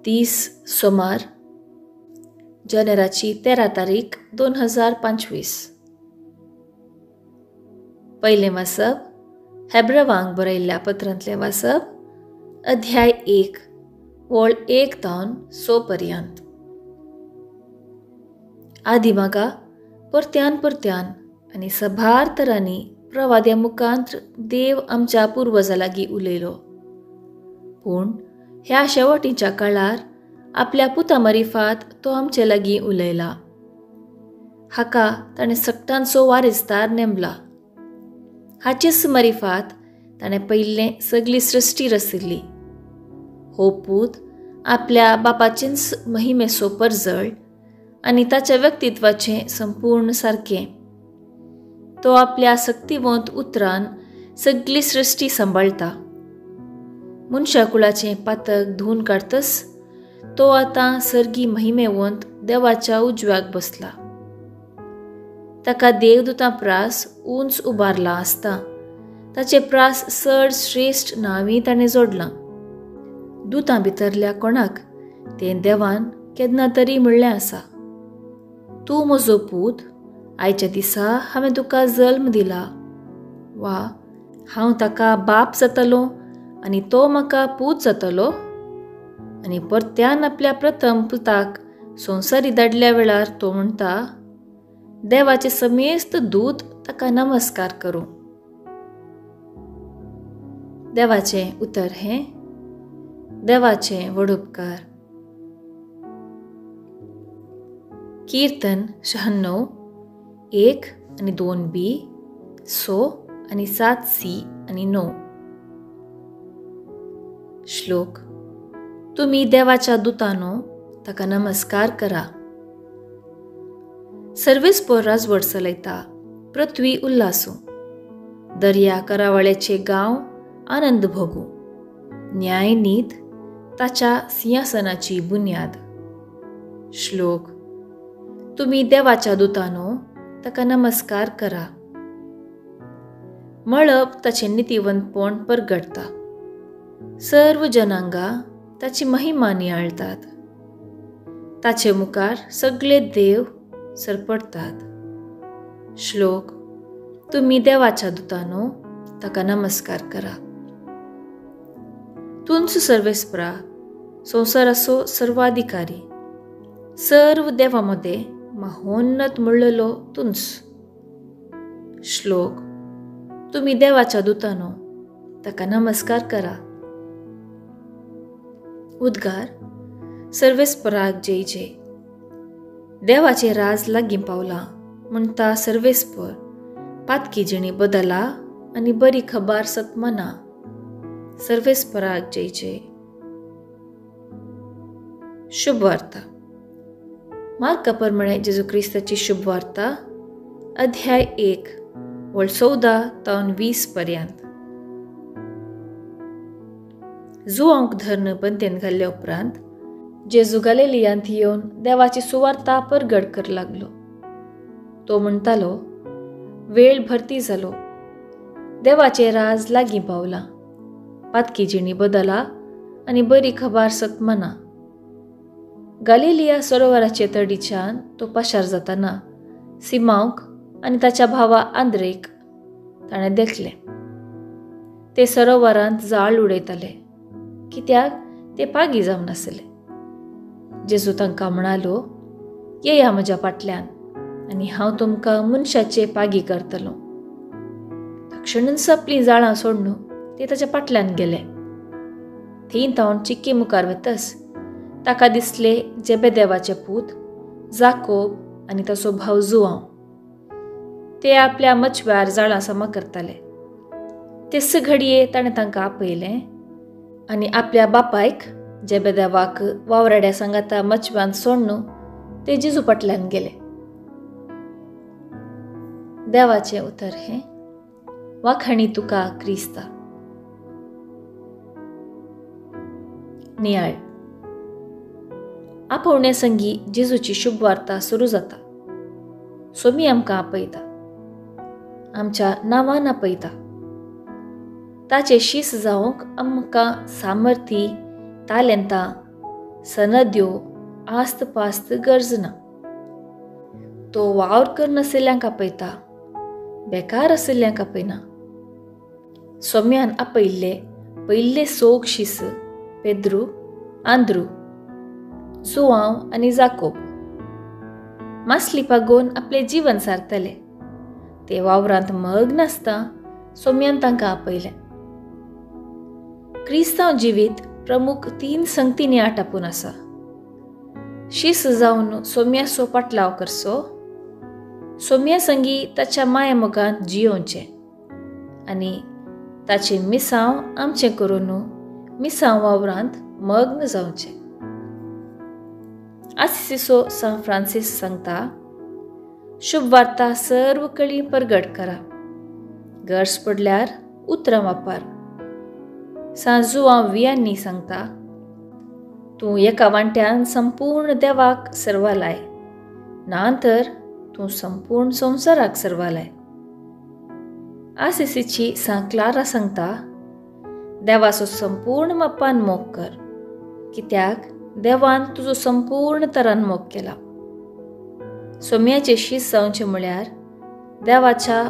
30 सोमार जानेराची 13 तारीख 2025. पयलें वाचप हेब्रवांक बरयल्ल्या पत्रांतलें वाचप, अध्याय 1 वळ 1 तावन 6 पर्यंत. आदी मागा परत्यान परत्यान आनी सभार तरांनी प्रवाद्या मुखांत देव आमच्या पुर्वजा लागीं उलयलो, पूण ह्या शेवटीच्या काळार आपल्या पुता मरिफात तो आमचे लागीं उलयला. हाका ताणें सगटांचो वारिसदार नेमला. हाचेच मरिफात ताणें पयलें सगळी सृश्टी रचिल्ली. हो पूत आपल्या बापाचेंच महिमेचो परजळ आनी ताच्या व्यक्तित्वाचें संपूर्ण सारकें. तो आपल्या सक्तिवंत उतरान सगळी सृश्टी सांबाळटा. मनशाकुळाचें पातक धुवन काडतच तो आतां सर्गी महिमेवंत देवाच्या उजव्याक बसला. ताका देवदूतां प्रास उंच उबारला आसता ताचे प्रास चड श्रेश्ठ नांवी ताणें जोडलां. दुतां भितरल्या कोणाक तें देवान केन्ना तरी म्हणलें आसा, तूं म्हजो पूत, आयच्या दिसा हांवें तुका जल्म दिला, वा हांव ताका बाप जातलो आनी तो म्हाका पूत जातलो. आनी परत्यान आपल्या प्रथम पुताक संवसारी धाडल्या वेळार तो म्हणटा, देवाचे समेस्त दूत ताका नमस्कार करूं. देवाचें उतर हें देवाचें व्हड उपकार. कीर्तन 96 1 आनी 2 बी 6 आनी 7 सी आनी 9. श्लोक. तुमी देवाच्या दुतानो ताका नमस्कार करा. सर्वेस्पर राजवट चलयता, पृथ्वी उल्हासूं, दर्या करावळ्याचे गांव आनंद भोगूं, न्याय नीत ताच्या सिंहासनाची बुन्याद. श्लोक. तुमी देवाच्या दुतानो ताका नमस्कार करा. मळब ताचें नितीवंतपण परगटता, सर्व जनांगा ताची महिमा नियाळतात, ताचे मुखार सगळे देव सरपडटात. श्लोक. तुमी देवाच्या दुतानो ताका नमस्कार करा. तुंच सर्वेस्परा, संवसाराचो सर्वाधिकारी, सर्व देवा मदें महोन्नत म्हणलेलो तुंच. श्लोक. तुमी देवाच्या दुतानो ताका नमस्कार करा. उद्गार. सर्वेस्पराक जय जय. देवाचें राज लागीं पावलां म्हणटा सर्वेस्पर, पातकी जिणी बदला आनी बरी खबर सतमना. सर्वेस्पराक जय जय. शुभवार्ता. मार्का प्रमाणे जेजू क्रिस्ताची शुभवार्ता, अध्याय 1 वळ 14 तावन 20 पर्यंत. जुआंक धरण बंदेन घाल्ल्या उपरांत जेजू गालिलियांत येवन देवाची सुवार्ता परगट कर लागलो. तो म्हणटालो, वेळ भरती जालो, देवाचें राज लागीं पावलां, पातकी जिणी बदला आनी बरी खबर सतमना. गालिलिया सरोवराचे तडीच्यान तो पाशार जाताना सिमांवक आनी ताच्या भावा आंद्रेक ताणें देखलें. ते सरोवरांत जाळ उडयताले, कित्याक ते पागी जावन आसले. जेजू तांकां म्हणालो, येया म्हज्या फाटल्यान आनी हांव तुमकां मनशाचे पागी करतलो. तक्षणच आपलीं जाळां सोडून ते ताच्या फाटल्यान गेले. थंय तावन चिक्की मुखार वतस ताका दिसले जेबेदेवाचे पूत जाकोब आनी ताचो भाव जुआंव. ते आपल्या मचव्यार जाळां समा करताले. तेच घडये ताणें तांकां आपयलें आनी आपल्या बापायक जेबेदेवाक वावराड्या सांगाता मचव्यान सोडून ते जेजू फाटल्यान गेले. देवाचें उतर हें वाखाणी तुका क्रिस्ता. नियाळ. आपोवण्या संगी जेजूची शुभवार्ता सुरू जाता. सोमी आमकां आपयता, आमच्या नांवान आपयता. ताचे शीस जावंक आमकां सामर्थी, तालेंतां, सनद्यो आस्त पास्त गरज ना. तो वावर करनाशिल्ल्यांक आपयता, बेकार आशिल्ल्यांक आपयना. सोम्यान आपयल्ले पयल्ले सोग शीस पेद्रू, आंद्रू, जुआंव आनी जाकोब मासली पागोवन आपलें जीवन सारतले. ते वावरांत मग्न आसता सोम्यान तांकां आपयलें. क्रिस्तांव जिवीत प्रमुख 3 संगतींनी आटापून आसा. शीस जावन सोम्याचो पाटलाव करचो, सोम्या संगी ताच्या माया मोगांत जियोवचें आनी ताचें मिसांव आमचें करून मिसांव वावरांत मग्न जावचें. आसिसीचो सांत फ्रांसीस सांगता, शुभ वार्ता सर्व कळी परगट करा, गरज पडल्यार उतरां वापर. सांत जुआंव वियांनी सांगता, तूं एका वांट्यान संपूर्ण देवाक सर्वालाय, ना तर तूं संपूर्ण संवसाराक सर्वालाय. आसिसीची सांत क्लारा सांगता, देवाचो संपूर्ण मापान मोग कर, कित्याक देवान तुजो संपूर्ण तरान मोग केला. सोम्याचे शीस जावचें म्हळ्यार देवाच्या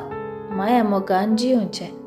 माया मोगान जियोवचें.